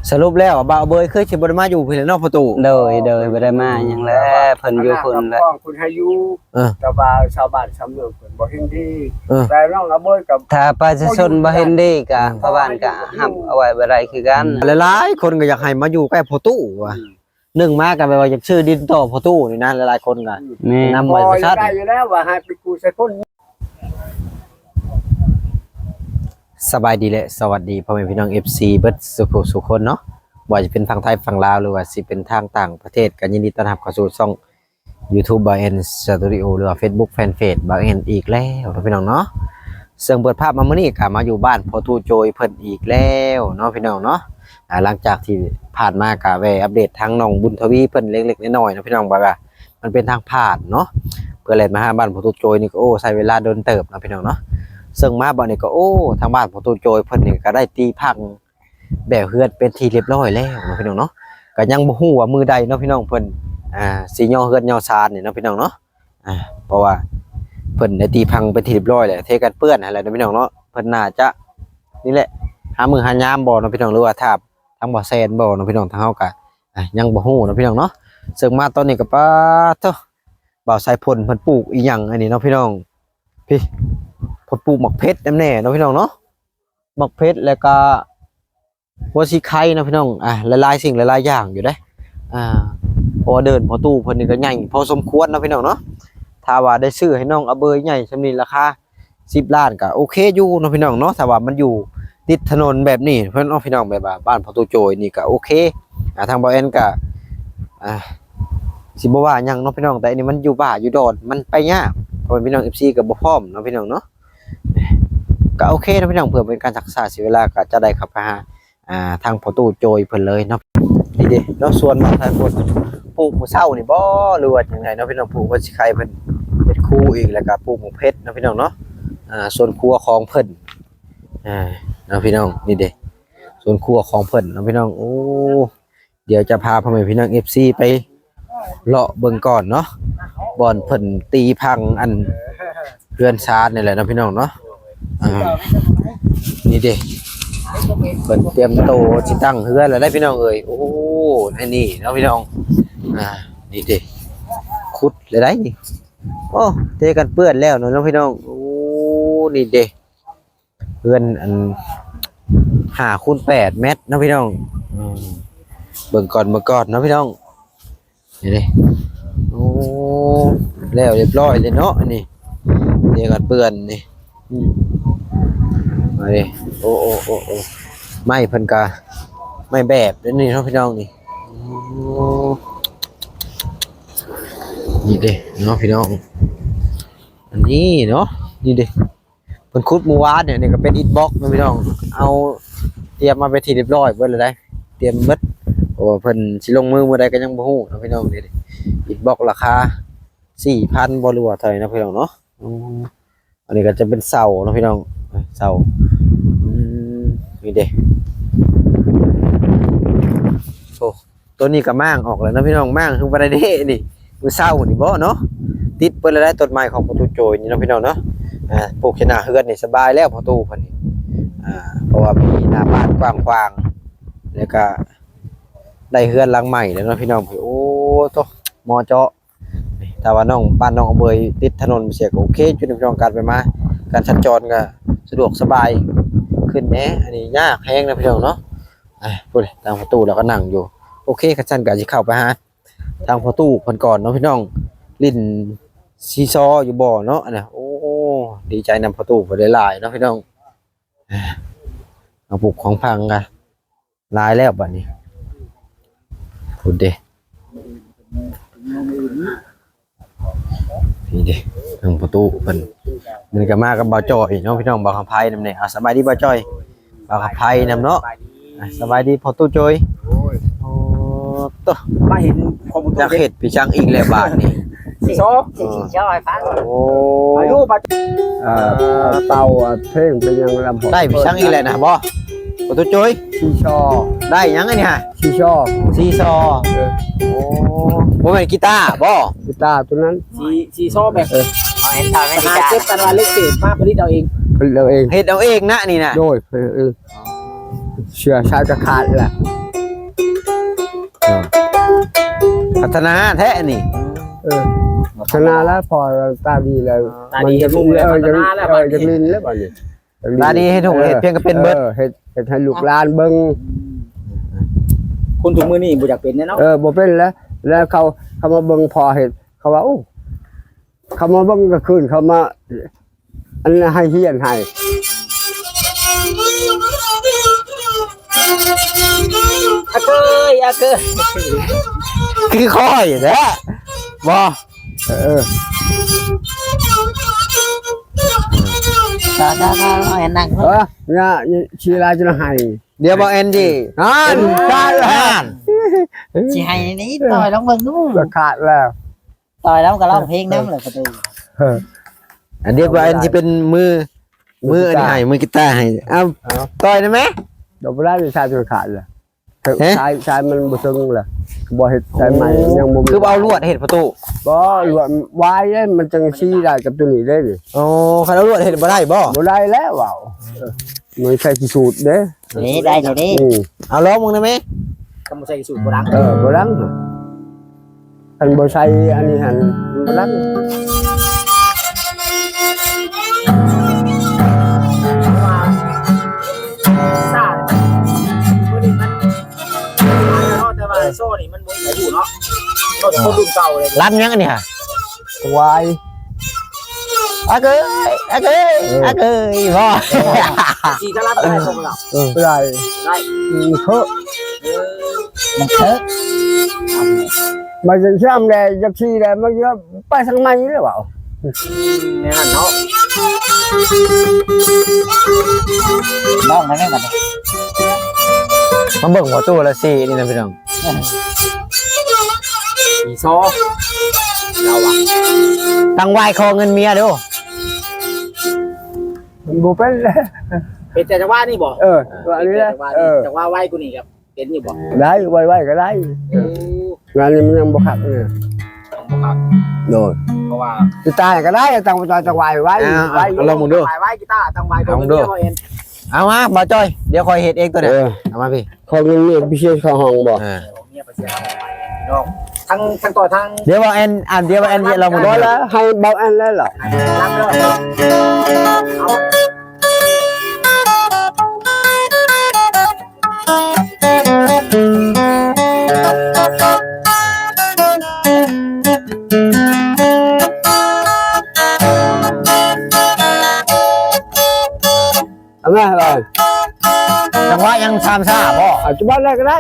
ສະຫຼຸບແລ້ວບ່າວເບີຍຄືຊິບໍ່ໄດ້ມາຢູ່ພີ້ແລ້ວເນາະພໍ່ຕູ້? ໂດຍ ໂດຍ ບໍ່ໄດ້ມາຫຍັງແລ້ວ ເພິ່ນຢູ່ພຸ້ນແຫຼະ ເພິ່ນໃຫ້ຢູ່ ເອີ ແຕ່ວ່າຊາວບ້ານຊາວເມືອງເພິ່ນບໍ່ເຫັນດີ ເອີ ແຕ່ນ້ອງອາເບີຍກໍ ຖ້າປະຊາຊົນບໍ່ເຫັນດີກໍ ອືມ ຊາວບ້ານກໍຮັບເອົາໄວ້ບໍ່ໄດ້ຄືກັນ ອືມ ຫຼາຍໆຄົນກໍຢາກໃຫ້ມາຢູ່ໃກ້ພໍ່ຕູ້ວ່າ ອືມ ໜຶ່ງມາກໍແບບວ່າຢາກຊື້ດິນຕໍ່ພໍ່ຕູ້ນີ້ນະ ຫຼາຍໆຄົນກໍ ອືມ ແມ່ນ ນຳໄວ້ບໍ່ທັນ ໄດ້ຢູ່ແລ້ວວ່າໃຫ້ໄປກູ້ໃສ່ຄົນ ສະບາຍດີ ແລະ ສະຫວັດດີພໍ່ແມ່ພີ່ນ້ອງ ເອັຟຊີ ເບິດສູ່ຜູ້ສູ່ຄົນເນາະ ບໍ່ວ່າຈະເປັນຝັ່ງໄທຝັ່ງລາວ ຫຼືວ່າຊິເປັນທາງຕ່າງປະເທດ ກໍຍິນດີຕ້ອນຮັບເຂົ້າສູ່ຊ່ອງຢູທູບ ບ່າວແອນ ສະຕູດິໂອ ຫຼືວ່າເຟສບຸກແຟນເພຈ ບ່າວແອນ ອີກແລ້ວເນາະພີ່ນ້ອງເນາະ. ເຊິ່ງເປີດພາບມາມື້ນີ້ກໍມາຢູ່ບ້ານພໍ່ຕູ້ໂຈຍເພິ່ນອີກແລ້ວເນາະພີ່ນ້ອງເນາະ. ອ່າ ຫຼັງຈາກທີ່ຜ່ານມາກໍແວ່ອັບເດດທາງນ້ອງບຸນທະວີເພິ່ນເລັກໆນ້ອຍໆເນາະພີ່ນ້ອງ ວ່າ ມັນເປັນທາງຜ່ານເນາະ ເພື່ອແລ່ນມາຫາບ້ານພໍ່ຕູ້ໂຈຍນີ້ກໍ ໂອ້ ໃຊ້ເວລາດົນເຕີບເນາະພີ່ນ້ອງເນາະ. ເຊິ່ງມາບັດນີ້ກໍ ໂອ້ ທາງບ້ານພໍ່ຕູ້ໂຈຍເພິ່ນນີ້ກໍໄດ້ຕີພັງແບບເຮືອນເປັນທີ່ຮຽບຮ້ອຍແລ້ວເນາະພີ່ນ້ອງເນາະ. ກໍຍັງບໍ່ຮູ້ວ່າມື້ໃດເນາະພີ່ນ້ອງ ເພິ່ນ ອ່າ ຊິຍໍເຮືອນຍໍຊານນີ້ເນາະພີ່ນ້ອງເນາະ. ອ່າ ເພາະວ່າເພິ່ນໄດ້ຕີພັງເປັນທີ່ຮຽບຮ້ອຍແລ້ວ ເທກັນເປື້ອນຫັ້ນແຫຼະເນາະພີ່ນ້ອງເນາະ. ເພິ່ນໜ້າຈະນີ້ແຫຼະ ຫາມື້ຫາຍາມບໍ່ເນາະພີ່ນ້ອງ ຫຼືວ່າຖ້າທາງບ່າວແຊນບໍ່ເນາະພີ່ນ້ອງ ທາງເຮົາກໍ ອ່າ ຍັງບໍ່ຮູ້ເນາະພີ່ນ້ອງເນາະ. ເຊິ່ງມາຕອນນີ້ກໍ ປາໂທ້ ບ່າວສາຍພົນເພິ່ນປູກອີ່ຫຍັງອັນນີ້ເນາະພີ່ນ້ອງ ພີ້ ເພິ່ນປູກໝາກເຜັດນຳແດ່ເນາະພີ່ນ້ອງເນາະ ໝາກເຜັດ ແລ້ວກໍຫົວສີໄຄເນາະພີ່ນ້ອງ. ອ່າ ຫຼາຍໆສິ່ງຫຼາຍໆຢ່າງຢູ່ເດ້ ອ່າ ເພາະວ່າເດີ່ນພໍ່ຕູ້ເພິ່ນນີ້ກໍໃຫຍ່ພໍສົມຄວນເນາະພີ່ນ້ອງເນາະ. ຖ້າວ່າໄດ້ຊື້ໃຫ້ນ້ອງອາເບີຍໃຫຍ່ສ່ຳນີ້ ລາຄາສິບລ້ານກໍໂອເຄຢູ່ເນາະພີ່ນ້ອງເນາະ ຖ້າວ່າມັນຢູ່ຕິດຖະໜົນແບບນີ້ເພິ່ນເນາະພີ່ນ້ອງ ແບບວ່າບ້ານພໍ່ຕູ້ໂຈຍນີ້ກໍໂອເຄ. ອ່າ ທາງບ່າວແອນກໍ ອ່າ ຊິບໍ່ວ່າຫຍັງເນາະພີ່ນ້ອງ ແຕ່ອັນນີ້ມັນຢູ່ປ່າຢູ່ດອນ ມັນໄປຍາກ ພໍ່ແມ່ພີ່ນ້ອງ ເອັຟຊີ ກໍບໍ່ພ້ອມເນາະພີ່ນ້ອງເນາະ. ກໍໂອເຄເນາະພີ່ນ້ອງ ເພື່ອເປັນການຮັກສາເສຍເວລາ ກໍຈະໄດ້ເຂົ້າໄປຫາ ອ່າ ທາງພໍ່ຕູ້ໂຈຍເພິ່ນເລີຍເນາະ. ນີ້ເດ້ເນາະ ສວນບ່າວສາຍພົນ ປູກມື້ເຊົ້ານີ້ບໍ່ ຫຼືວ່າຈັ່ງໃດເນາະພີ່ນ້ອງ ປູກຫົວສີໄຄເພິ່ນເຮັດຄູອີກ ແລ້ວກໍປູກໝາກເຜັດເນາະພີ່ນ້ອງເນາະ. ອ່າ ສວນຄົວຂອງເພິ່ນ ອ່າ ເນາະພີ່ນ້ອງ ນີ້ເດ້ ສວນຄົວຂອງເພິ່ນເນາະພີ່ນ້ອງ. ໂອ້ ດຽວຈະພາພໍ່ແມ່ພີ່ນ້ອງ ເອັຟຊີ ໄປເລາະເບິ່ງກ່ອນເນາະ ບ່ອນເພິ່ນຕີພັງອັນເຮືອນຊານນີ້ແຫຼະເນາະພີ່ນ້ອງເນາະ. ອ່າ ນີ້ເດ້ ເພິ່ນຕຽມໂຕຊິຕັ້ງເຮືອນແລ້ວໄດ໋ພີ່ນ້ອງເອີຍ. ໂອ້ ອັນນີ້ເນາະພີ່ນ້ອງ ອ່າ ນີ້ເດ້ ຂຸດແລ້ວໄດ໋ນີ້. ໂອ້ ເທກັນເປື້ອນແລ້ວເນາະພີ່ນ້ອງ. ໂອ້ ນີ້ເດ້ ເຮືອນອັນຫ້າຄູນແປດແມັດເນາະພີ່ນ້ອງ. ອືມ ເບິ່ງກ່ອນ ເບິ່ງກ່ອນເນາະພີ່ນ້ອງ. ນີ້ເດ້ ໂອ້ ແລ້ວຮຽບຮ້ອຍເລີຍເນາະ ອັນນີ້ ເດກັນເປື້ອນນີ້. ອືມ ມາເດ້ ໂອ້ ໂອ້ ໂອ້ ໂອ້ ໄມ້ເພິ່ນກະໄມ້ແບບເດ້ນີ້ເນາະພີ່ນ້ອງນີ້. ໂອ້ ນີ້ເດ້ເນາະພີ່ນ້ອງ ອັນນີ້ເນາະ ນີ້ເດ້. ເພິ່ນຂຸດມື້ວານນີ້ ນີ້ກໍເປັນອິດບັອກເນາະພີ່ນ້ອງ ເອົາຕຽມມາເປັນທີ່ຮຽບຮ້ອຍເບິດແລ້ວໄດ໋ ຕຽມເບິດ ເພາະວ່າເພິ່ນຊິລົງມືມື້ໃດກໍຍັງບໍ່ຮູ້ເນາະພີ່ນ້ອງ. ນີ້ອິດບັອກລາຄາສີ່ພັນບໍ່ ຫຼືວ່າເທົ່າໃດເນາະພີ່ນ້ອງເນາະ. ອືມ ອັນນີ້ກໍຈະເປັນເສົາເນາະພີ່ນ້ອງ ເສົາ ອືມ ນີ້ເດ້ ໂອ້ ຕົວນີ້ກໍມ້າງອອກແລ້ວເນາະພີ່ນ້ອງ ມ້າງຄືບໍ່ໄດ້ເດ້ນີ້ ມື້ເຊົ້ານີ້ບໍ່ເນາະ ຕິດເບິດແລ້ວໄດ໋ ຕົ້ນໄມ້ຂອງປະຕູໂຈຍນີ້ເນາະພີ່ນ້ອງເນາະ. ອ່າ ປູກຢູ່ໜ້າເຮືອນນີ້ສະບາຍແລ້ວ ປະຕູເພິ່ນນີ້ ອ່າ ເພາະວ່າມີໜ້າບ້ານກວ້າງຂວາງ ແລ້ວກໍໄດ້ເຮືອນຫຼັງໃໝ່ແລ້ວເນາະພີ່ນ້ອງ. ໂອ້ ໂທ້ ໝໍເຈາະ ຖ້າວ່ານ້ອງ ບ້ານນ້ອງອຳເບີຍຕິດຖະໜົນເສຍກໍໂອເຄຢູ່ເນາະພີ່ນ້ອງ ການໄປມາ ການສັນຈອນກໍສະດວກສະບາຍຂຶ້ນແດ່. ອັນນີ້ຍາກແຮງນະພີ່ນ້ອງເນາະ. ອ່າ ພຸ້ນ ທາງປະຕູລາວກໍນັ່ງຢູ່. ໂອເຄ ຄັນຊັ້ນກໍຊິເຂົ້າໄປຫາທາງປະຕູເພິ່ນກ່ອນເນາະພີ່ນ້ອງ ຫຼິ້ນຊີຊໍຢູ່ບໍ່ເນາະ ອັນນະ. ໂອ້ ດີໃຈນຳປະຕູເພິ່ນຫຼາຍໆເນາະພີ່ນ້ອງ. ອ່າ ເອົາປູກຂອງພັງກະ ຫຼາຍແລ້ວບັດນີ້ ພຸ້ນເດ້ ນີ້ເດ້ ທາງປະຕູເພິ່ນ ມື້ນີ້ກໍມາກັບບ່າວຈ້ອຍເນາະພີ່ນ້ອງ ບ່າວຄຳໄພນຳແດ່. ອ່າ ສະບາຍດີບ່າວຈ້ອຍ ບ່າວຄຳໄພນຳເນາະ. ອ່າ ສະບາຍດີພໍ່ຕູ້ໂຈຍ. ໂອ້ຍ ໂອ້ ໂຕ ມາເຫັນຄອມພິວເຕີ ຢາກເຮັດພິຊັງອີກແລ້ວບາດນີ້ ຊີຊໍ ຊີຊໍໃຫ້ຟັງ. ໂອ້ ອາຍຸບາດ ເອີ ເຕົາ ເພງເປັນຫຍັງລຳ ໄດ້ພິຊັງອີກແລ້ວນະບໍ່ ປະຕູໂຈຍ? ຊີຊໍ ໄດ້ຫຍັງອັນນີ້ຫະ? ຊີຊໍ ຊີຊໍ. ເອີ ໂອ້ ບໍ່ແມ່ນກີຕາບໍ່? ກີຕາຕົວນັ້ນ ຊີ ຊີຊໍແບບ ເອີ ເອົາແອນຕາແມ່ນ ຫາເກັບກັນວ່າເລັກເສດມາຜະລິດເອົາເອງ ຜະລິດເອົາເອງ ເຮັດເອົາເອງນະນີ້ນະ. ໂດຍ ເອີ ເຊື່ອຊາດກະຂາດລະ. ເອີ ພັດທະນາແທ້ອັນນີ້. ເອີ ພັດທະນາແລ້ວ ພໍຕາດີແລ້ວ ຕາດີ ມັນຈະ ເອີ ຈະ ເອີ ຈະຫຼິ້ນແລ້ວບັດນີ້. ຕາດີເຮັດຫຸງເຮັດພຽງກໍເປັນເບິດ. ເອີ ເຮັດ ເຮັດໃຫ້ລູກຫຼານເບິ່ງ. ຄົນທຸກມື້ນີ້ບໍ່ຢາກເປັນແນ່ເນາະ. ເອີ ບໍ່ເປັນແລ້ວ ແລ້ວເຂົາ ເຂົາມາເບິ່ງພໍ່ເຮັດ ເຂົາວ່າ ໂອ້ ເຂົາມາເບິ່ງກາງຄືນ ເຂົາມາ ອັນໃຫ້ຮຽນໃຫ້. ອາເກີຍ ອາເກີຍ ຄືຂ້ອຍແທ້ບໍ່? ເອີ ເອີ ດາ ດາ ດາ ເອົາໃຫ້ນັ່ງ ເອີ ຢ່າ ຊິລາຈະໃຫ້. ດຽວບໍ່ແອນຈີ ນັ້ນ ນັ້ນ ຊິໃຫ້ນີ້ ຕໍ່ຍລອງເບິ່ງດູ. ຂາດແລ້ວ ຕໍ່ຍແລ້ວກໍຮ້ອງເພງນຳແຫຼະປະຕູ. ເອີ ອັນດຽວບໍ່ແອນຈີເປັນມື ມືອັນນີ້ໃຫ້ ມືກີຕາໃຫ້. ເອົາ ຕໍ່ຍໄດ້ໄໝ? ດອກບໍ່ໄດ້ ສາຍຈົນຂາດແລ້ວ. ສາຍ ສາຍມັນບໍ່ເຖິງລະ ບໍ່ເຮັດສາຍໃໝ່. ຍັງບໍ່ມີ ຄືບໍ່ເອົາລວດເຮັດປະຕູ? ບໍ່ ລວດວາຍເດ້ ມັນຈັ່ງຊີ້ໄດ້ກັບໂຕນີ້ເດ້ນີ້. ໂອ້ ຄັນເອົາລວດເຮັດບໍ່ໄດ້ບໍ່? ບໍ່ໄດ້ແລ້ວເວົ້າ. ເອີ ມັນໃຊ້ຂີ້ສູດເດ້. ນີ້ໄດ້ແລ້ວເດ້. ອືມ ເອົາລອງເບິ່ງໄດ້ໄໝ? ຄັນບໍ່ໃຊ້ຂີ້ສູດບໍ່ດັງ. ເອີ ບໍ່ດັງ. ຄັນບໍ່ໃສ່ອັນນີ້ຫັ້ນ ມັນບໍ່ດັງ. ເພາະວ່າສາດມື້ນີ້ມັນ ແຕ່ວ່າໂຊນີ້ມັນບໍ່ມີໃຜຮູ້ເນາະ ເນາະ ແຕ່ຄົນລຸ້ນເກົ່າເລີຍ. ລຳຫຍັງອັນນີ້ຫະ? ຄວາຍ. ອາເກີຍ ອາເກີຍ ເອີ ອາເກີຍ ບໍ່ ຊິຕະລຳໄດ້ບໍ່ລະ? ເອີ ໄດ້ ໄດ້. ອືມ ເຄີ ເອີ ມັນເຄີ ມັນຈະຊ້ຳແດ່ ຢາກຂີ່ແດ່ ມັນຈະໄປທາງໃໝ່ແລ້ວເວົ້າ. ອືມ ແນວນັ້ນເນາະ. ລອງໄດ້ໄໝບັດນີ້? ມາເບິ່ງບໍ່ຕູ້ລະສີນີ້ນະພີ່ນ້ອງ. ອີຊໍ ລາວວ່າ ຕັ້ງວາຍຂໍເງິນເມຍເດີ້. ມັນບໍ່ເປັນແລ້ວ. ເປັນແຕ່ຈັງຫວະນີ້ບໍ່? ເອີ ອັນນີ້ແຫຼະ. ເອີ ຈັງຫວະໄວກວ່ານີ້ກໍເປັນຢູ່ບໍ່? ໄດ້ ໄວໆກໍໄດ້. ໂອ້ ງານນີ້ມັນຍັງບໍ່ຄັກເລີຍ. ຍັງບໍ່ຄັກ. ໂດຍ. ເພາະວ່າກິຕາກໍໄດ້ ຕັ້ງ ຕັ້ງໄວໄວ ອ່າ ໄວ ລອງເບິ່ງດູ. ໄວໆ ກິຕາຕັ້ງໄວ ລອງເບິ່ງດູ. ເອົາມາ ບ່າວຈ້ອຍ ດຽວຂ້ອຍເຮັດເອງຕົວນີ້. ເອີ ເອົາມາພີ່. ຂໍເງິນເມຍໄປເຊັນເຂົ້າຫ້ອງບໍ່? ເອີ ເມຍໄປເຊັນເຂົ້າຫ້ອງໄປພີ່ນ້ອງ. ທັງ ທັງຕໍ່ທັງ ດຽວບ່າວແອນ ອ່າ ດຽວບ່າວແອນ ເຮັດລອງເບິ່ງ. ບໍ່ລະ ໃຫ້ບ່າວແອນເລີຍລະ. ເອົາມາເລີຍ. ຈັງຫວະຍັງສາມຊ້າບໍ່? ເອົາຈັງຫວະໃດກໍໄດ້.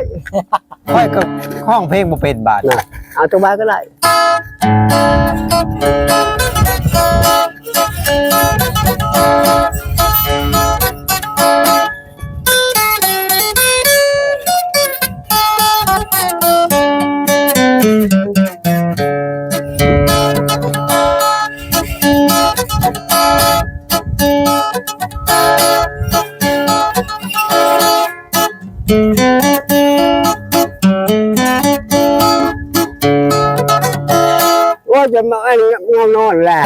ຂ້ອຍກໍຮ້ອງເພງບໍ່ເປັນບາດ. ນະ ເອົາຈັງຫວະກໍໄດ້. ໂອ້ຍ ຈະມາອັນງາວນອນແຫຼະ.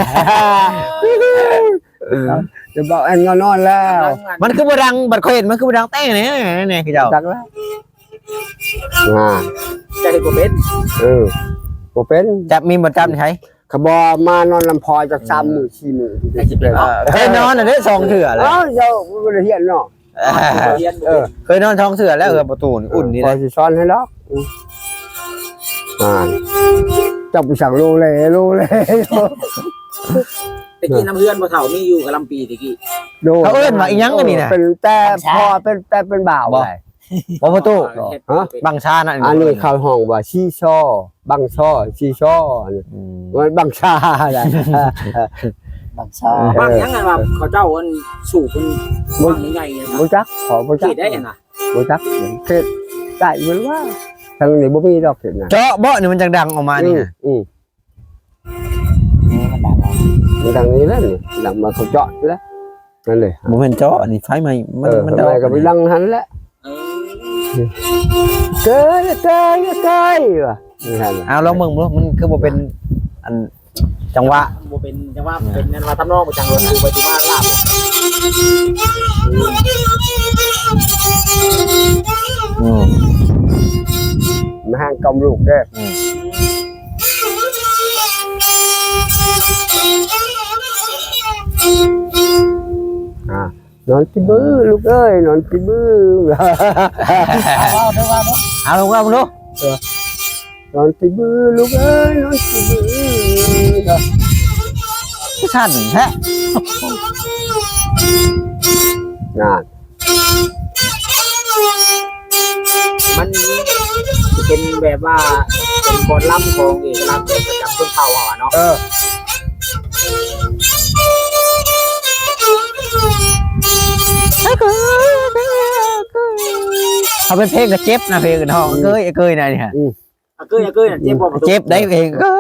ເອີ ຈະບອກອັນງາວນອນແລ້ວ. ມັນຄືບໍ່ດັງ ບັດຂ້ອຍເຫັນມັນຄືບໍ່ດັງແຕ້ງແນ່ ແນ່ ຄືເຈົ້າ. ຈັກແລ້ວ. ອ່າ ຈະເຮັດບໍ່ເປັນ. ເອີ ບໍ່ເປັນ. ຈັບມີບໍ່ຈັບໃສ? ຂະບອມານອນນຳພໍ່ຈັກສາມມື້ສີ່ມື້ ເອີ ເຄີຍນອນນະເດ້ສອງເທື່ອແລ້ວ. ເອີ ເຈົ້າບໍ່ໄດ້ຮຽນເນາະ. ເອີ ເຄີຍນອນທ້ອງເສືອແລ້ວ ເຮືອນປະຕູນີ້ອຸ່ນນີ້ນະ. ຂ້ອຍຊິສອນໃຫ້ດອກ. ອ່າ ເຈົ້າໄປສັ່ງໂລເລ ໂລເລ. ແຕ່ກີ້ນຳເຮືອນພໍ່ເຖົ້າມີຢູ່ກະລຳປີແຕ່ກີ້. ໂດຍ. ເຂົາເອີ້ນວ່າອີ່ຫຍັງອັນນີ້ນະ? ເປັນແຕ່ພໍ່ ເປັນແຕ່ເປັນບ່າວ. ບໍ່ປະຕູ. ຮະ? ບັງຊານະ. ອັນນີ້ເຂົາຮ້ອງວ່າຊີຊໍ. ບັງຊໍ ຊີຊໍ ອັນນີ້ ອືມ ມັນບັງຊານະ. ບັງຊາ ເອີ ບັງຫຍັງຫັ້ນວ່າເຂົາເຈົ້າອັນສູບເພິ່ນ ບັງໃຫຍ່ໆ ບໍ່ຈັກ ຂໍບໍ່ຈັກ. ເຂດໃດຫັ້ນນະ? ບໍ່ຈັກ ເຂດໃຕ້ເພິ່ນວ່າ ທາງນີ້ບໍ່ມີດອກເຂດນັ້ນ. ເຈາະບໍ່ນີ້ ມັນຈັ່ງດັງອອກມານີ້ນະ. ອືມ ອືມ ນີ້ມັນດັງ ມັນດັງນີ້ແຫຼະ ນີ້ດັງມາເຂົາເຈາະແຫຼະ. ນັ້ນເລີຍ ບໍ່ແມ່ນເຈາະ ອັນນີ້ໄຟໄໝ້. ມັນ ເອີ ມັນ ໄຟໄໝ້ກໍໄປດັງຫັ້ນແຫຼະ. ເອີ ເກີຍ ເກີຍ ເກີຍ ວ່າ. ເອົາລອງເບິ່ງບໍ່ ມັນຄືບໍ່ເປັນອັນຈັງຫວະ. ບໍ່ເປັນຈັງຫວະ ເປັນແມ່ນວ່າທຳນອງບໍ່ຈັງ ວ່າຄືໄປທີ່ມາລາບ. ອືມ ນະ ຫ້າງກ່ອມລູກເດີ. ອືມ ອ່າ ນອນຕິບືລູກເອີຍ ນອນຕິບື. ເອົາເວົ້າເດີ ເວົ້າເດີ ເອົາ ເວົ້າເບິ່ງດູ. ເອີ ນອນຕິບືລູກເອີຍ ນອນຕິບື. ຄືສັ້ນແທ້ ນັ້ນ ມັນເປັນແບບວ່າເປັນກອນລຳຂອງເອກະລັກປະຈຳຊົນເຜົ່າເຮົາອະເນາະ. ເອີ ເຂົາເປັນເພງກະເຈັບນະ ເພງກະຮ້ອງ ອືມ ເກີຍເກີຍນະນີ້. ອືມ ອາເກີຍ ອາເກີຍນະ ເຈັບບໍ່? ເຈັບໄດ໋ເພງ ໂອ້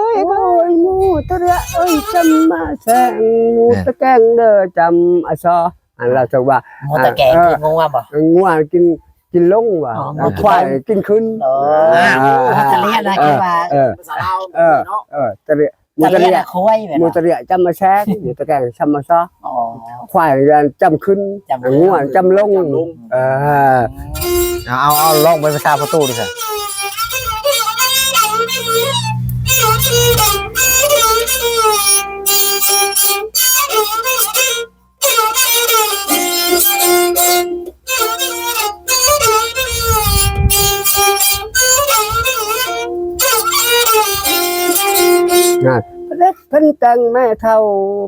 ຍ ໝູຕະເລະເອີຍ ຈຳມາແຊງ ໝູຕະແກງເດີ ຈຳອາຊໍ. ອັນລາວເອີ້ນວ່າ ໝູຕະແກງ ເອີ ກິນງົວບໍ່? ງົວກິນ ກິນລົງວ່າ ອໍ ຄວາຍກິນຂຶ້ນ. ອໍ ອ່າ ໝູຕະເລະນະ ເອີ ຄິດວ່າ ເອີ ພາສາລາວ ເອີ ເນາະ ເອີ ຕະເລະ ໝູຕະເລະ ຕະເລະຄວາຍແມ່ນບໍ່? ໝູຕະເລະຈຳມາແຊງ ໝູຕະແກງຈຳມາຊໍ. ອໍ ຄວາຍຈຳຂຶ້ນ ຈຳ ງົວຈຳລົງ ຈຳລົງ. ເອີ ເອົາ ເອົາ ເອົາ ລອງເປັນພາສາພໍ່ຕູ້ດູຊະ. ນັ້ນ ເພິ່ນແຕ່ງແມ່ເຖົ້າ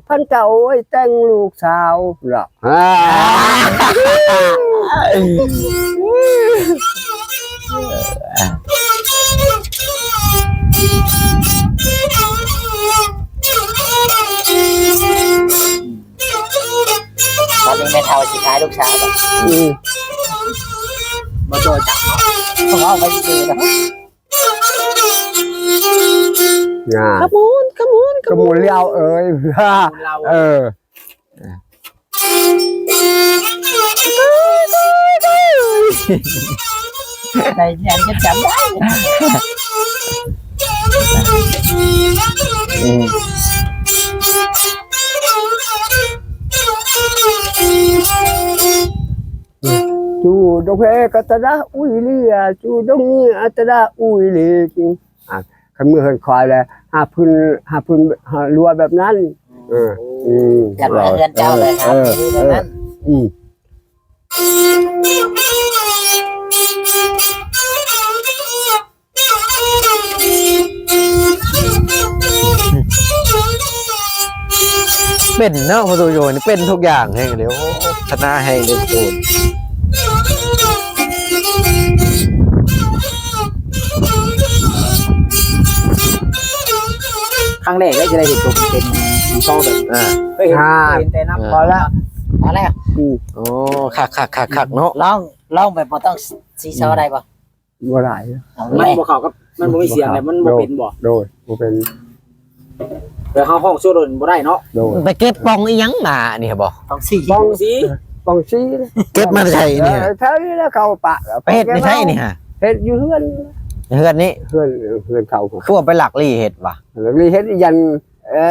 ເພິ່ນເຈົ້າ ໂອ້ຍ ແຕ່ງລູກສາວເນາະ. ອ່າ ຕອນນີ້ແມ່ເຖົ້າຊິຂາຍລູກສາວບໍ່? ອືມ ບໍ່ໂດນຈັບເນາະ ເວົ້າໄປຊື່ໆ. ອ່າ ຂະມູນ ຂະມູນ ຂະມູນລາວເອີຍ. ເອີ ໄດ້ຫຍັງກະຈຳໄດ້. ອືມ ຈູດອກເພກະຕະດາອຸຍເລຍ ຈູດອກເງືອຕະດາອຸຍເລ. ອ່າ ຄັນເມືອເຮືອນຄວາຍແລ້ວ ຫາພື້ນ ຫາພື້ນ ຫາລົວແບບນັ້ນ. ເອີ ອືມ ຢາກມາເຮືອນເຈົ້າເລີຍ ເອີ ຫາພື້ນແບບນັ້ນ. ອືມ ເປັນເນາະ ພໍ່ຕູ້ໂຍນີ້ເປັນທຸກຢ່າງແຮງເດ. ໂອ້ ພັດທະນາແຮງເດ ພໍ່ຕູ້. ຄັ້ງແລກເລີຍທີ່ໄດ້ເຫັນຕົວເປັນ ຊີຊໍແບບ ອ່າ ເຄີຍເຫັນ ອ່າ ເຄີຍເຫັນແຕ່ນຳ ພໍແລ້ວ ພໍແລ້ວ. ອືມ ໂອ້ ຄັກໆໆໆເນາະ. ລອງ ລອງແບບບໍ່ຕ້ອງຊີຊໍໄດ້ບໍ່? ບໍ່ໄດ້ ມັນບໍ່ເຂົ້າກັບ ມັນບໍ່ມີສຽງແລ້ວ ມັນບໍ່ເປັນບໍ່? ໂດຍ ບໍ່ເປັນ. ແລ້ວເຮົາຮ້ອງໂຊໂດນບໍ່ໄດ້ເນາະ. ໂດຍ ໄປເກັບປ່ອງອີ່ຫຍັງມານີ້ບໍ່? ປ່ອງສີ ປ່ອງສີ ປ່ອງສີ ເກັບມາແຕ່ໃສນີ້? ເອີ ແຖວນີ້ແຫຼະ ເຂົາປະ ໄປເຮັດໃນໃສນີ້ຫະ? ເຮັດຢູ່ເຮືອນ ເຮືອນນີ້ ເຮືອນ ເຮືອນເຂົາ. ຄືວ່າໄປລັກລີ້ເຮັດຫວາ? ລັກລີ້ເຮັດ ຢ້ານ ເອີ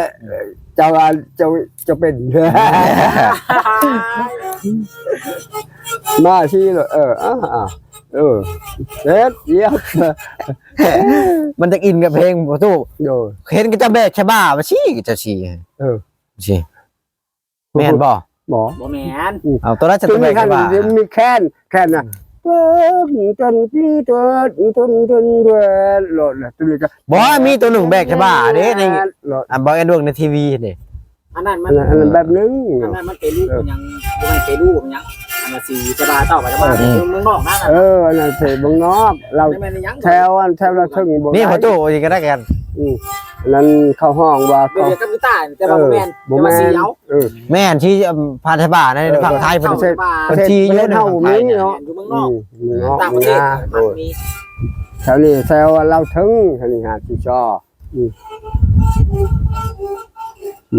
ເຈົ້າວ່າເຈົ້າ ເຈົ້າເປັນ ມາຊີ້ໂລດ. ເອີ ເອີ ເຮັດ ຢຽບ ມັນຈະອິນກັບເພງ ປະຕູ. ໂດຍ ເຫັນກະຈະແບກຊະບາວ່າຊີ້ ກະຈະຊີ້ ເອີ ຊີ້ ແມ່ນບໍ່? ບໍ່ ບໍ່ແມ່ນ. ເອົາ ໂຕໃດຈະແບກຊະບາ? ມີແຄນ ແຄນນະ ເອີ ເອີ ເອີ ໂລດນະ ໂຕນີ້ກະ ບໍ່ ມີໂຕໜຶ່ງແບກຊະບາເດ້ ໃນ ໂລດ ອັນ ບໍ່ແອນເບິ່ງໃນທີວີເດ້. ອັນນັ້ນມັນ ອັນນັ້ນແບບໜຶ່ງ ອັນນັ້ນມັນເປຣູ ເອີ ເປັນຫຍັງ ບໍ່ແມ່ນເປຣູເປັນຫຍັງ ອັນນັ້ນສີຈະບາເຈົ້າກະຈະບາ ເອີ ເມືອງນອກນະ. ເອີ ອັນນັ້ນເຂດເມືອງນອກ ລາວ ແຖວ ອັນແຖວລາວເທິງບໍ່ໄດ້ ນີ້ພໍ່ຕູ້ອີກກະໄດ້ກັນ. ອືມ ອັນນັ້ນເຂົາຮ້ອງວ່າ ເຂົາ ກັບກີຕາ ແຕ່ວ່າ ເອີ ບໍ່ແມ່ນ ບໍ່ແມ່ນ ແຕ່ວ່າສີເອົາ ເອີ ແມ່ນທີ່ ອືມ ພັດທະບາໃນ ເອີ ຝັ່ງໄທເພິ່ນ ເພິ່ນທີ່ຢູ່ໃນຝັ່ງໄທເນາະ ຢູ່ເມືອງນອກ ອືມ ຢູ່ເມືອງນອກ ຕ່າງປະເທດ ໂດຍ ມັນມີ ແຖວນີ້ແຖວລາວເທິງ ແຖວນີ້ຫາທີ່ຊໍ ອື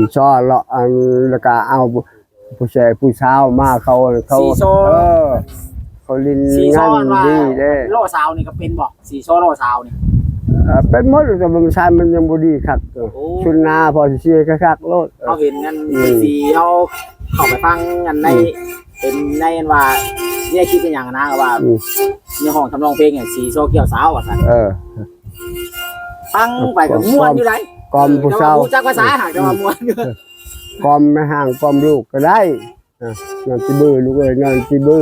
ມ ຊໍເລາະ ອັນ ແລ້ວກະເອົາຜູ້ຊາຍຜູ້ສາວມາ ເຂົາ ເຂົາ ເອີ ເຂົາຫຼິ້ນງານດີເດ້. ລໍ້ສາວນີ້ກະເປັນບໍ່? ສີຊໍລໍ້ສາວນີ້ ເອີ ເປັນໝົດ ແຕ່ວ່າມັນຊາຍມັນຍັງບໍ່ດີຄັກ. ໂອ້ ຊຸນນາພໍຊິເສຍຄັກໆໂລດ. ເຮົາເຫັນອັນ ອືມ ສີເຮົາເຂົ້າໄປຟັງອັນໃນ ອືມ ເປັນໃນອັນວ່າແນວຄິດອີຫຍັງນະ ວ່າ ອືມ ໃນຫ້ອງທຳນອງເພງນີ້ ສີຊໍກ່ຽວສາວວ່າຊັ້ນ. ເອີ ຟັງໄປກໍມ່ວນຢູ່ໃດ ກ່ອມ ເອີ ຜູ້ສາວ ຮູ້ຈັກພາສາຫາກ ແຕ່ວ່າມ່ວນຢູ່ ກ່ອມແມ່ຮ່າງ ກ່ອມລູກກໍໄດ້. ເອີ ນອນຈີບື ລູກເອີຍ ນອນຈີບື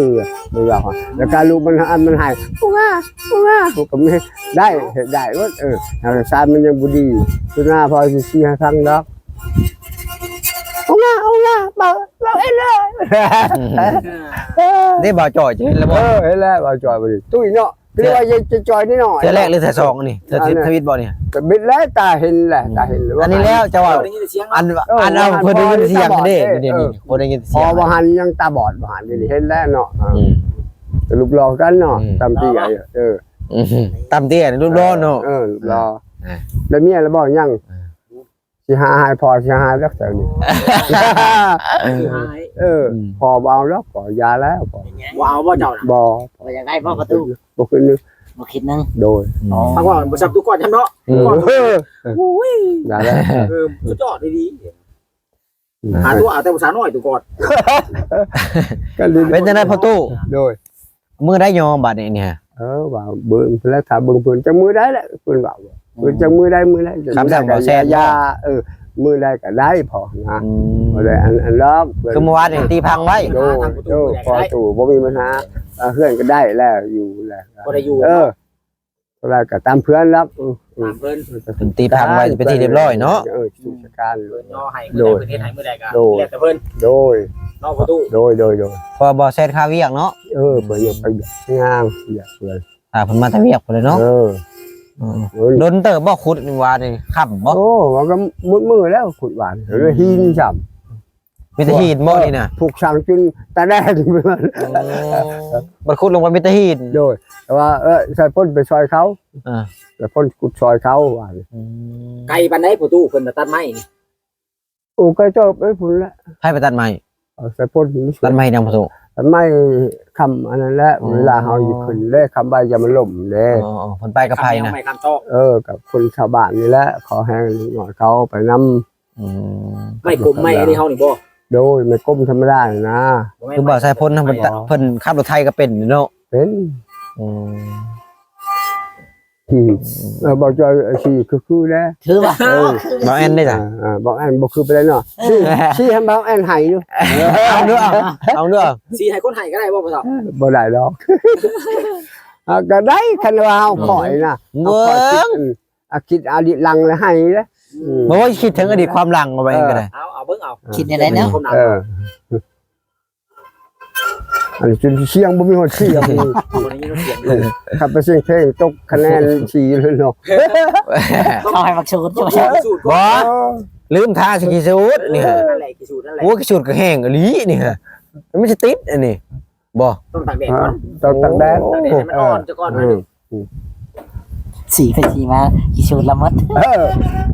ເພິ່ນວ່າ. ແລ້ວກໍລູກມັນ ອັນມັນໄຫ້ ອຸງາ ອຸງາ ລູກກໍມີ ໄດ້ ເຮັດໄດ້ໝົດ. ເອີ ທາງສາຍມັນຍັງບໍ່ດີ ສຸນາພໍຊິຊີ້ໃຫ້ຟັງດອກ. ໂອລາ ໂອລາ ເບົາ ເບົາເອເລີ ເດ້ ບ່າວຈ່ອຍ ເຫັນແລ້ວບໍ່? ເອີ ເຫັນແລ້ວ ບ່າວຈ່ອຍ ບໍ່ໄດ້ຕຸ້ຍເນາະ ຄືວ່າຈະຈ່ອຍນິດໜ້ອຍ. ເທື່ອແລກຫຼືເທື່ອສອງອັນນີ້? ເທື່ອ ອັນນັ້ນ ທຳອິດບໍ່ນີ້? ກໍບິດແລ້ວ ຕາເຫັນແຫຼະ ອືມ ຕາເຫັນ. ອັນນີ້ແລ້ວ ເຈົ້າວ່າ ໄດ້ຍິນແຕ່ສຽງເນາະ. ອັນ ເອີ ອັນ ເອີ ເພິ່ນໄດ້ຍິນສຽງເດ້ ເອີ ດຽວນີ້ ເອີ ບໍ່ໄດ້ຍິນສຽງ. ພໍບໍ່ຫັນຍັງຕາບອດ ບໍ່ຫັນ ດຽວນີ້ເຫັນແລ້ວເນາະ. ອືມ ເອີ ຮູບຫຼໍ່ຄືກັນເນາະ. ອືມ ຕາມທີ່ ເອີ ເອີ ອືມ ຕາມເຕ້ ຮູບຫຼໍ່ເນາະ. ເອີ ເອີ ຮູບຫຼໍ່. ອ່າ ໄດ້ເມຍແລ້ວບໍ່? ຍັງ. ອ່າ ຊິຫາໃຫ້ພໍ່ ຊິຫາໃຫ້ດອກແຖວນີ້. ເອີ ອືມ ພໍ່ບໍ່ເອົາດອກ ພໍ່ຢ່າແລ້ວ ພໍ່. ບໍ່ເອົາບໍ່ເຈົ້ານະ? ບໍ່. ບໍ່ຢາກໄດ້ບໍ່ປະຕູ? ບໍ່ຄືນໜຶ່ງ ບໍ່ຄິດໜຶ່ງ. ໂດຍ. ອືມ ເພາະວ່າບໍ່ຊັບຕູ້ກ່ອນຊ້ຳເນາະ. ອືມ ໂອ້ຍ ຢ່າແລ້ວ. ເອີ ສຸດຍອດດີໆ. ຫາຕົວເອົາແຕ່ຜູ້ສາວນ້ອຍຕູກ່ອນ. ກໍດີ. ເປັນຈັ່ງໃດພໍ່ຕູ້? ໂດຍ. ມື້ໃດຍໍບາດນີ້ນີ້? ເອີ ວ່າເບິ່ງພຸ້ນແຫຼະ ຖ້າເບິ່ງເພິ່ນຈັກມື້ໃດແຫຼະ ເພິ່ນວ່າ ອືມ ເພິ່ນຈັກມື້ໃດ ມື້ໃດ ຄຳສັ່ງບໍ່ແຊນ. ເອີ ມື້ໃດກໍໄດ້ພໍນະ. ອືມ ບໍ່ໄດ້ອັນ ອັນດອກ. ຄືມື້ວານນີ້ຕີພັງໄວ້. ໂດຍ ໂດຍ ພໍ່ຕູ້ບໍ່ມີບັນຫາ. ເອີ ເຮືອນກໍໄດ້ແລ້ວ ຢູ່ແລ້ວ ບໍ່ໄດ້ຢູ່. ເອີ ເນາະ ເທົ່າໃດກໍຕາມເພື່ອນແລ້ວ. ອືມ ຕາມເພິ່ນ ເພິ່ນຕີພັງໄວ້ເປັນທີ່ຮຽບຮ້ອຍເນາະ. ເອີ ກິດຈະການ ເພິ່ນຍໍໃຫ້ມື້ໃດ ໂດຍ ເພິ່ນເຮັດໃຫ້ມື້ໃດກໍ ໂດຍ ແລ້ວແຕ່ເພິ່ນ. ໂດຍ ເນາະພໍ່ຕູ້. ໂດຍ ໂດຍ ໂດຍ. ເພາະວ່າບໍ່ແຊນຄາວຽກເນາະ. ເອີ ເພິ່ນຍັງໄປວຽກງານ ວຽກເພິ່ນ ອ່າ ເພິ່ນມາແຕ່ວຽກພຸ້ນແຫຼະເນາະ. ເອີ ເອີ ດົນເຕີບບໍ່ຂຸດວານນີ້ ຄ່ຳບໍ່? ໂອ້ ວ່າກໍໝົດມື້ແລ້ວ ຂຸດວານ ອືມ ຫີນຊ້ຳ. ມີແຕ່ຫີນບໍ່ນີ້ນະ? ເອີ ຜູກສາງຈົນຕາແດງ. ໂອ້ ບັດຂຸດລົງໄປມີແຕ່ຫີນ. ໂດຍ ແຕ່ວ່າ ເອີ ສາຍຝົນໄປຊ່ອຍເຂົາ. ອ່າ ສາຍຝົນຂຸດຊ່ອຍເຂົາວ່າ. ອືມ ໄກປານໃດພໍ່ຕູ້ ເພິ່ນມາຕັດໄມ້ນີ້? ໂອ້ ໄກເຕີບເດ້ພຸ້ນແຫຼະ. ໃຜໄປຕັດໄມ້? ເອີ ສາຍຝົນ ຕັດໄມ້ຫຍັງພໍ່ຕູ້? ຕັດໄມ້ຄ້ຳອັນນັ້ນແຫຼະ. ອໍ ເວລາເຮົາຢູ່ຂຶ້ນເດ້ ຄ້ຳໃບຢ່າມັນລົ້ມເດ້. ອໍ ເພິ່ນໄປກັບໃຜນະ? ໄມ້ຄ້ຳຕອກ. ເອີ ກັບຄົນຊາວບ້ານນີ້ແຫຼະ ຂໍແຮງເດັກນ້ອຍເຂົາໄປນຳ. ອືມ ໄມ້ກົມໄມ້ອັນນີ້ເຮົານີ້ບໍ່? ໂດຍ ໄມ້ກົມທຳມະດານີ້ນະ. ຄືບ່າວສາຍຝົນນະ ເພິ່ນ ເພິ່ນຂັບລົດໄຖກໍເປັນເນາະ. ເປັນ. ອືມ ອືມ ເອີ ບ່າວຈ່ອຍ ຊິຄືໆແດ່ ຄືວ່າ ເອີ ບ່າວແອນເດ້ຈ້ະ? ອ່າ ບ່າວແອນບໍ່ຄືປານໃດເນາະ. ຊິ ຊິໃຫ້ບ່າວແອນໃຫ້ຢູ່. ເອົາເດີ ເອົາເດີ. ຊິໃຫ້ຄົນໃຫ້ກໍໄດ້ບໍ່ພໍ່ເຖົ້າ? ບໍ່ໄດ້ດອກ. ອ່າ ກໍໄດ້ ຄັນວ່າເຮົາຂ້ອຍນະ ເອົາຂ້ອຍຄິດ ອືມ ອາ ຄິດອະດີດຫຼັງແລ້ວໃຫ້ເດ້. ອືມ ບໍ່ ຄິດເຖິງອະດີດຄວາມຫຼັງເອົາໄວ້ກໍໄດ້. ເອົາ ເອົາເບິ່ງເອົາ ຄິດແນວໃດເນາະ? ເອີ ອັນນີ້ຈົນສຽງບໍ່ມີຮອດສຽງ. ບໍ່ໄດ້ຍິນສຽງເລີຍ. ຄັນໄປສຽງເພງຕົກຄະແນນສີ່ເລີຍເນາະ. ເຂົາໃຫ້ມັກສູດ ບໍ່ ລືມທາຊິຂີ້ສູດນີ້. ເອີ ນັ້ນແຫຼະ ຂີ້ສູດນັ້ນແຫຼະ. ໂອ້ ຂີ້ສູດກໍແຫ້ງອີ່ຫຼີນີ້. ມັນຊິຕິດອັນນີ້ບໍ່? ຕ້ອງຕາກແດດກ່ອນ. ເອີ ຕ້ອງຕາກແດດ. ໂອ້ ຕາກແດດໃຫ້ມັນອ່ອນຊະກ່ອນ. ເອີ ອືມ ສີໄປສີມາ ຂີ້ສູດລະໝົດ. ເອີ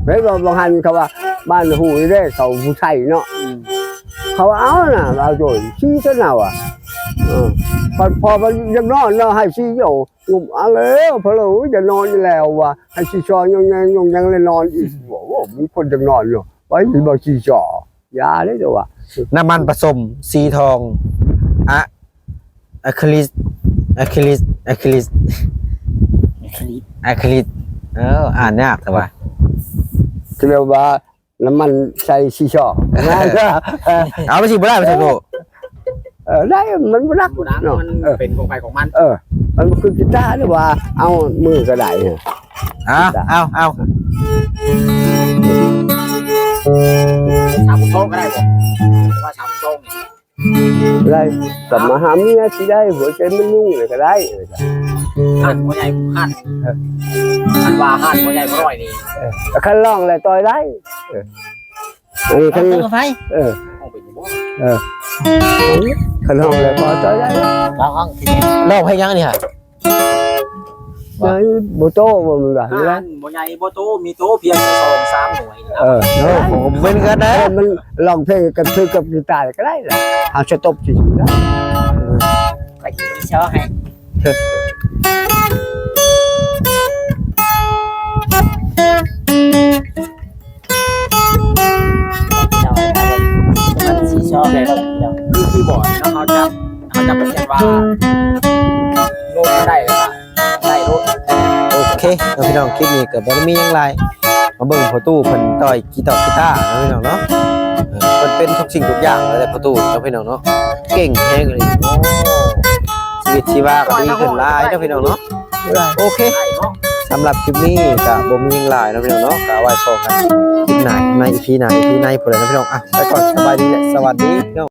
ແມ່ນບໍ່? ບາງຫັ້ນເຂົາວ່າບ້ານຫູນີ້ເດ້ ເຂົາຜູ້ໄທເນາະ. ອືມ ເຂົາວ່າ ເອົານະ ລາວໂຈນ ສີຊະນະວ່າ. ເອີ ພໍ ພໍມັນຢາກນອນເນາະ ໃຫ້ສີໂຍງຸບ ເອົາແລ້ວ ພະໂລ ຢາກນອນຢູ່ແລ້ວວ່າ ໃຫ້ສີຊອຍຍົງແຍງຍົງແຍງແລ້ວນອນອີກ. ໂອ້ ມີຄົນຢາກນອນເນາະ ໄປບໍ່ສີຊອຍ. ຢ່າເດ້ເຈົ້າວ່າ ນ້ຳມັນປະສົມສີທອງ ອະ ອາຄຣິດ ອາຄຣິດ ອາຄຣິດ ອາຄຣິດ ອາຄຣິດ. ເອີ ອ່ານຍາກແທ້ວ່າ ຄືແບບວ່ານ້ຳມັນໃສ່ສີຊອກ. ເອົາໄປສີບໍ່ໄດ້ ບໍ່ໃສ່ໂຕ. ເອີ ໄດ້ ມັນບໍ່ໜັກ ບໍ່ໜັກ ເນາະ. ມັນ ເອີ ເປັນຂອງໃຜຂອງມັນ. ເອີ ມັນບໍ່ຄືກີຕາ ຫຼືວ່າເອົາມືກໍໄດ້. ເອົາ ເອົາ ເອົາ ສາມໂມງກໍໄດ້ບໍ່? ວ່າສາມໂມງນີ້ ໄດ້ ກັບມາຫາເມຍຊິໄດ້ ຫົວໃຈມັນຫຍຸ້ງເລີຍກໍໄດ້. ຫັ້ນບໍ່ໃຫຍ່ ຫັ້ນ ເອີ ຄັນວ່າຫັ້ນບໍ່ໃຫຍ່ບໍ່ນ້ອຍນີ້. ເອີ ຄັນຮ້ອງແລ້ວຕ່ອຍໄດ້. ເອີ ອັນນີ້ຄັນ ເອີ ເອີ ຮ້ອງເປັນຢູ່ບໍ່? ເອີ ຄັນຮ້ອງແລ້ວພໍຕ່ອຍໄດ້. ຮ້ອງ ຮ້ອງເພງຫຍັງນີ້ຫະ? ໃຫຍ່ບໍ່ໂຕ ບໍ່ມີວ່າ ຮ້ານບໍ່ໃຫຍ່ບໍ່ໂຕ ມີໂຕພຽງແຕ່ສອງສາມໜ່ວຍ. ເອີ ເອີ ເອີ ເປັນກັນນະ ມັນຮ້ອງເພງກັນຄືກັບກີຕາກໍໄດ້ລະ ເຮົາສະຕົບຊື່ໆນະ. ໄປກິນຊໍໃຫ້ ຊໍ ມັນຊິຊໍແບບ ຄືຄີບອດເນາະ ເຮົາຈັບ ເອີ ເນາະພີ່ນ້ອງ ຄລິບນີ້ກໍບໍ່ໄດ້ມີຫຍັງຫຼາຍ ມາເບິ່ງພໍ່ຕູ້ເພິ່ນຕ່ອຍກີຕອກກີຕາເນາະພີ່ນ້ອງເນາະ. ເອີ ເພິ່ນເປັນທຸກສິ່ງທຸກຢ່າງແລ້ວແຫຼະ ພໍ່ຕູ້ເນາະພີ່ນ້ອງເນາະ ເກັ່ງແຮງອີ່ຫຼີ. ໂອ້ ຊີວິດຊີວາກໍດີຂຶ້ນຫຼາຍເນາະພີ່ນ້ອງເນາະ. ໂອເຄ ສຳລັບຄລິບນີ້ກໍບໍ່ມີຫຍັງຫຼາຍເນາະພີ່ນ້ອງເນາະ ກໍເອົາໄວ້ພໍກັນຄລິບໜ້າ ໃນອີພີໜ້າ ອີພີໃນພຸ້ນແຫຼະເນາະພີ່ນ້ອງ. ອ່ະ ໄປກ່ອນ ສະບາຍດີ ແລະ ສະຫວັດດີ.